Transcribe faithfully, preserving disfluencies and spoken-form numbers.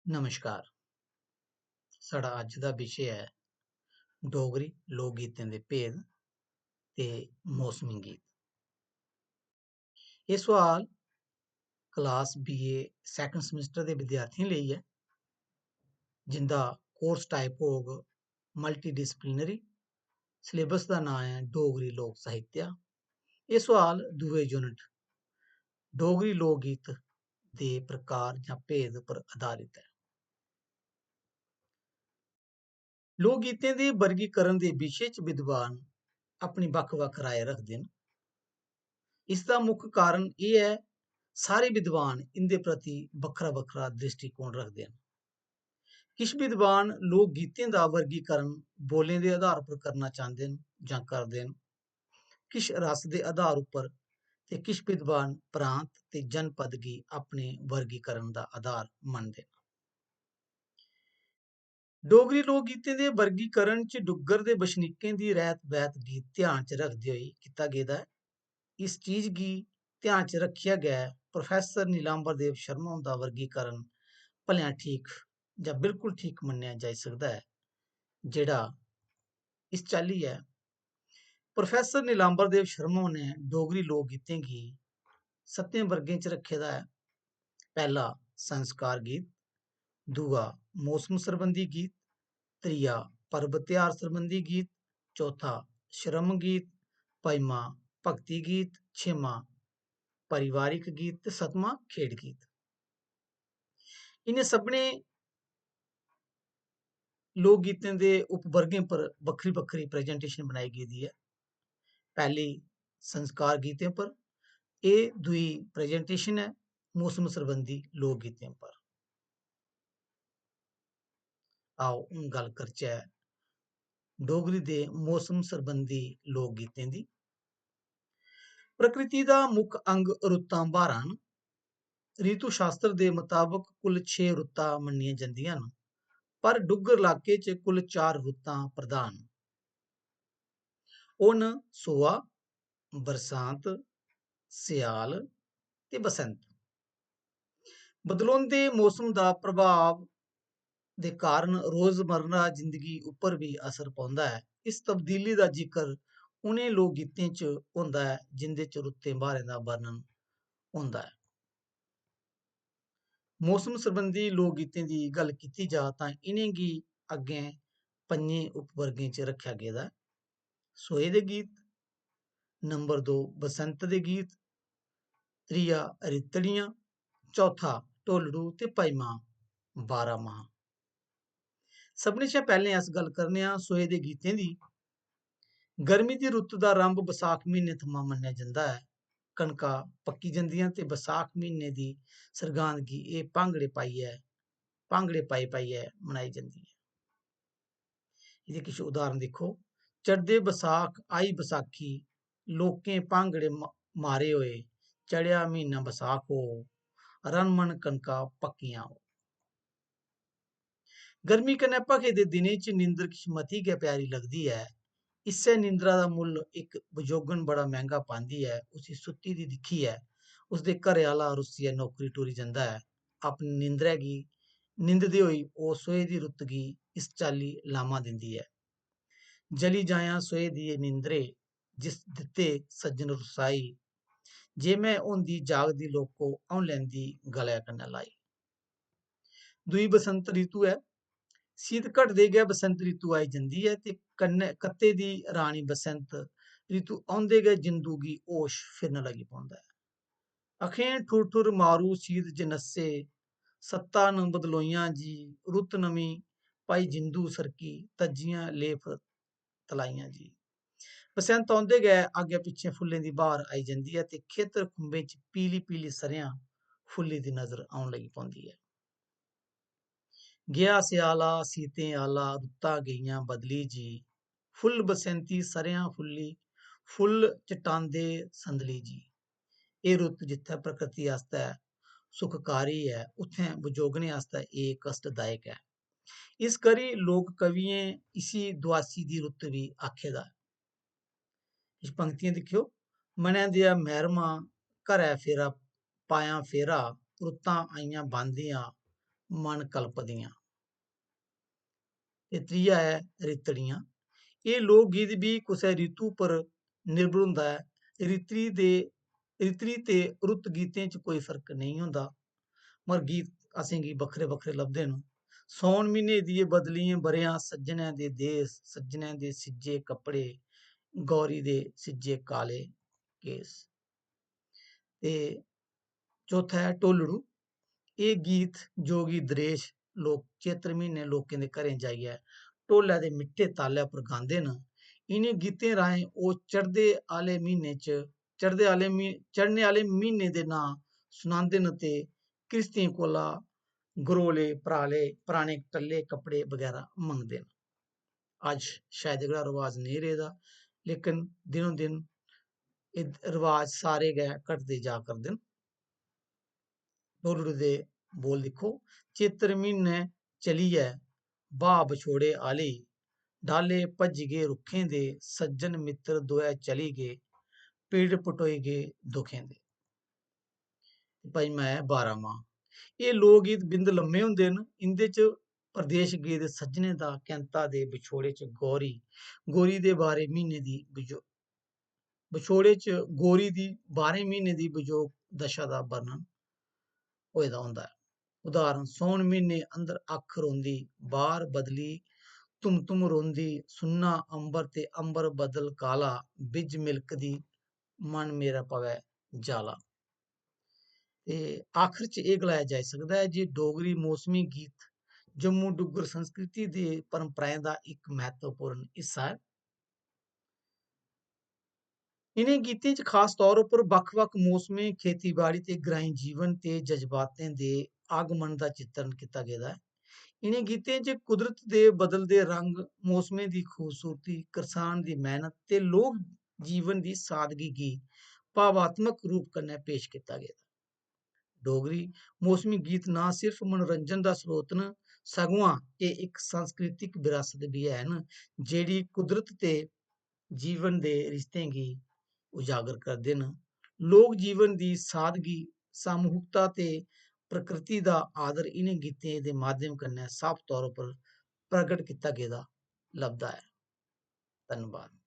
नमस्कार। साढ़ा अज्ज दा विशे ऐ डोगरी लोक गीतें दे भेद ते मौसमी गीत। एह् सोआल class B A second semester दे विद्यार्थियें लेई ऐ, जिंदा course type होग multidisciplinary। Syllabus दा नांऽ ऐ डोगरी लोक साहित्य। एह् सोआल दूए unit डोगरी लोक गीत दे प्रकार जां भेद पर आधारित ऐ। लोक गीतें दे वर्गीकरण दे विशे च विद्वान अपनी बक्ख-बक्ख राय रखदे न। इसदा मुक्ख कारण एह् ऐ, सारे विद्वान इं'दे प्रति बक्खरा-बक्खरा दृष्टिकोण रखदे न। किश विद्वान लोक गीतें दा वर्गीकरण बोलें दे आधार पर करना चांह्दे न जां करदे न, किश रस दे आधार उप्पर ते किश विद्वान प्रांत ते जनपद गी अपने वर्गीकरण दा आधार मनदे न। डोगरी लोक गीतें दे वर्गीकरण च डुग्गर दे बसनीकें दी रैह्त-बैह्त गी ध्यान च रखदे होई कीता गेदा ऐ। इस चीज गी ध्यान च रक्खियै गै प्रोफेसर नीलांबर देव शर्मा हुंदा वर्गीकरण भलेआं ठीक जां बिल्कुल ठीक मन्नेआ जाई सकदा ऐ, जेह्ड़ा इस चाल्ली ऐ। प्रोफेसर नीलांबर देव शर्मा होरें डोगरी लोक गीतें गी सत्तें वर्गें च रक्खे दा ऐ। पैह्ला संस्कार गीत, दूआ मौसम सरबंधी गीत, त्रीया पर्व त्यहार सरबंधी गीत, चौथा श्रम गीत, पंजमा भक्ति गीत, छेमा पारिवारिक गीत ते सतमां खेड गीत। इ'नें सभनें लोक गीतें दे उपवर्गें पर बक्खरी-बक्खरी presentation बनाई गेदी ऐ। पैह्ली संस्कार गीतें पर, एह् दूई presentation ऐ मौसम सरबंधी लोक गीतें पर। आओ, हून गल्ल करचै डोगरी दे मौसम सरबंधी लोक गीतें दी। प्रकृति दा मुक्ख अंग रुत्तां ब्हारां न। ऋतु शास्त्र दे मताबक कुल छे रुत्तां मन्नियां जंदियां न, पर डुग्गर लाके च कुल चार रुत्तां प्रधान न। ओह् न सोहा, बरसांत, स्याल ते बसंत। बदलोंदे मौसम दा प्रभाव दे कारण रोजमर्रा जिंदगी उप्पर बी असर पौंदा ऐ। इस तब्दीली दा जिकर उ'नें लोक गीतें च होंदा ऐ जिं'दे च रुत्तें ब्हारें दा वर्णन होंदा ऐ। मौसम सरबंधी लोक गीतें दी गल्ल कीती जा तां इ'नेंगी अग्गें पंजें उपवर्गें च रक्खेआ गेदा ऐ। सोहे दे गीत, नंबर दो बसंत दे गीत, त्रीया रित्तड़ियां, चौथा ढोलड़ू ते पंजमा बारां माह। सभनें शा पैह्लें अस गल्ल करने आं सोहे दे गीतें दी। गर्मी दी रुत्त दा आरंभ बसाख म्हीने थमां मन्नेआ जंदा ऐ। कनकां पक्की जंदियां ते बसाख म्हीने दी सरगांद गी एह् भांगड़े पाइयै, भांगड़े पाई-पाइयै मनाई जंदी ऐ। एह्दे किश उदाहरण दिक्खो, चढ़दे बसाख आई बसाखी, लोकें भांगड़े म-, मारे होए, चढ़ेआ म्हीना बसाख हो, रन-मन कनकां पक्कियां हो। गर्मी कन्नै भखे दे दिनें च नींदर किश मती गै प्यारी लगदी ऐ। इस्सै नींदरा दा मुल्ल इक बजोगन बड़ा मैंह्गा पांदी ऐ। उसी सुत्ती दी दिक्खियै उसदे घरै आह्ला रुस्सियै नौकरी टुरी जंदा ऐ। अपनी नींदरै गी निंददे होई ओह् सोहे दी रुत्त गी इस चाल्ली लामा दिंदी ऐ। "जली जायां सोहे दिये नींदरे, जिस दित्ते सज्जन रुसाई, जे में होंदी जागदी लोको, अ'ऊं लैंदी गलै कन्नै लाई।" दूई बसंत रितु ऐ। सीत घटदे गै बसंत रितु आई जंदी ऐ ते कन्नै कत्ते दी रानी बसंत रितु औंदे गै जिंदू गी होश फिरन लगी पौंदा ऐ। "अखें ठुर ठुर मारू सीत च नस्से, सत्ता न बदलोइयां जी, रुत्त नमीं पाई जिंदू सरकी, तज्जियां लेफ तलाइयां जी।" बसंत औंदे गै अग्गें पिच्छें फुल्लें दी ब्हार आई जंदी ऐ ते खेतर खुंबें च पीली पीली सरेआं फुल्ली दी नजर औन लगी पौंदी ऐ। "गेआ स्याला सीतें आह्ला, रुत्तां गेइयां बदली जी, फुल्ल बसैंती सरेआं फुल्ली, फुल्ल चटांदे संदली जी।" एह् रुत्त जित्थै प्रकृति आस्तै सुखकारी ऐ, उत्थें बजोगने आस्तै एह् कश्टदायक ऐ। इस करी लोक कवियें इसी दुआसी दी रुत्त बी आखे दा ऐ। किश पंक्तियां दिक्खेओ, "मनै देआ मैह्रमा घरै फेरा, पायां फेरा, रुत्तां आइयां बांदियां, मन कलपदियां। ते त्रीया ऐ रितड़ियां। एह् लोक गीत बी कुसै रितु पर निर्भर होंदा ऐ। रितरी दे, रितरी ते रुत गीतें च कोई फर्क नेईं होंदा, मगर गीत असेंगी बक्खरे-बक्खरे लभदे न। सौन म्हीने दिये बदलियें बरेआं, सज्जनै दे देस, सज्जनै दे सिज्जे कपड़े, गौरी दे सिज्जे काले केस। ते चौथा ऐ ढोलड़ू। एह् गीत जोगी दरेश लोक चेत्र म्हीने लोकें दे घरें जाइयै ढोलै दे मिट्ठे तालै पर गांदे न। इ'नें गीतें राहें ओह् चढ़दे आह्ले म्हीने च, चढ़दे आह्ले म्ही-, चढ़ने आह्ले म्हीने दे नांऽ सनांदे न ते किश्तियें कोला गरोले, पराले, पराने टल्ले, कपड़े बगैरा मंगदे न। अज्ज शायद एह्कड़ा रवाज नेईं रेह्दा, लेकिन दिनो-दिन एह् रवाज सारे गै घटदे जा करदे न। ढोलड़ू दे बोल दिक्खो, "चेत्र म्हीनै चलियै ब्हाऽ बछोड़े आह्ली, डाह्ल्ले भज्जी गे रुक्खें दे, सज्जन मित्तर दोऐ चली गे, पिड़ पटोई गे दुखें दे।" ते पंजमा ऐ बारां मांह्। एह् लोक गीत बिंद लम्मे होंदे न, इं'दे च परदेश गेदे सज्जनें दा कैंता दे बछोड़े च गौरी, गौरी दे बारें म्हीने दी बजो-, बछोड़े च गौरी दी बारें म्हीने दी बजोग दशा दा वर्णन होए दा होंदा ऐ। उदाहरण, सौन म्हीने अंदर अक्ख रौंदी, बाह्र बदली धुम धुम रौंदी, सुन्ना अंबर ते अंबर बदल काला, बिज मिलकदी, मन मेरा पवै जाला। ते आखर च एह् गलाया जाई सकदा ऐ जे डोगरी मौसमी गीत जम्मू डुग्गर संस्कृति दे परंपराएं दा इक म्हत्तवपूर्ण हिस्सा ऐ। इ'नें गीतें च खास तौर उप्पर बक्ख-बक्ख मौसमें, खेतीबाड़ी ते ग्राईं जीवन ते जज्बातें दे आगमन दा चित्रण कीता गेदा ऐ। इ'नें गीतें च कुदरत दे बदलदे रंग, मौसमें दी खूबसूरती, करसान दी मेह्नत ते लोक जीवन दी सादगी गी भावात्मक रूप कन्नै पेश कीता गेदा। डोगरी मौसमी गीत ना सिर्फ मनोरंजन दा स्रोत न, सगुआं एह् इक सांस्कृतिक बरासत बी हैन, जेह्ड़ी कुदरत ते जीवन दे रिश्तें गी उजागर करदे न। लोक जीवन दी सादगी, सामूहिकता ते प्रकृति दा आदर इ'नें गीतें दे माध्यम कन्नै साफ तौर पर प्रगट कीता गेदा लभदा ऐ। धन्नवाद।